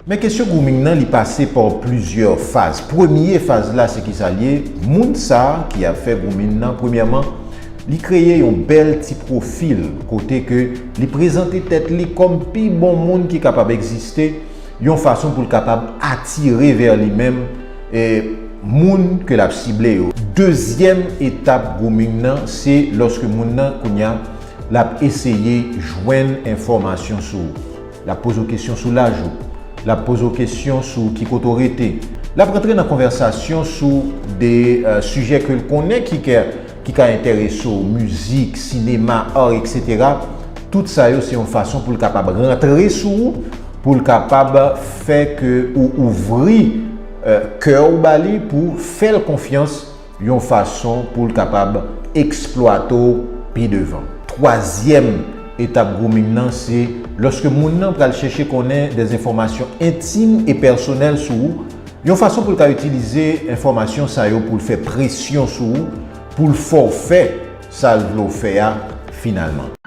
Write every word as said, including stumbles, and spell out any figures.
Men kesyon grooming nan, li pase pa plizyè faz. Premye faz la, se kisa l ye? Moun sa a ki ap fè grooming nan, premyèman, li kreye yon bèl ti pwofil kote ke li prezante tèt li kòm pi bon moun ki kapab egziste, yon fason pou l kapab atire vè li menm, e, moun ke l ap sible yo. Dezyèm etap grooming nan, se lòske moun nan, kounye a, l ap eseye jwenn enfòmasyon sou ou. L ap poze w kesyon sou laj ou. L ap poze w kesyon sou ki kote w rete. L ap rantre nan konvèsasyon sou de, eh, sijè ke l konnen ki ka, ki ka enterese w, mizik, sinema, ar, etsetera. Tout sa yo, se yon fason pou l kapab rantre sou ou, pou l kapab fè ke ou ouvri, eh, kè w ba li, pou fè l konfyans, yon fason pou l kapab eksplwate w pi devan. Twazyèm etap grooming nan, se lòske moun nan pral chèche konnen de enfòmasyon entim e pèsonèl sou ou, yon fason pou l ka itilize enfòmasyon sa yo pou l fè presyon sou ou, pou l fè w fè sa l vle w fè a finalman.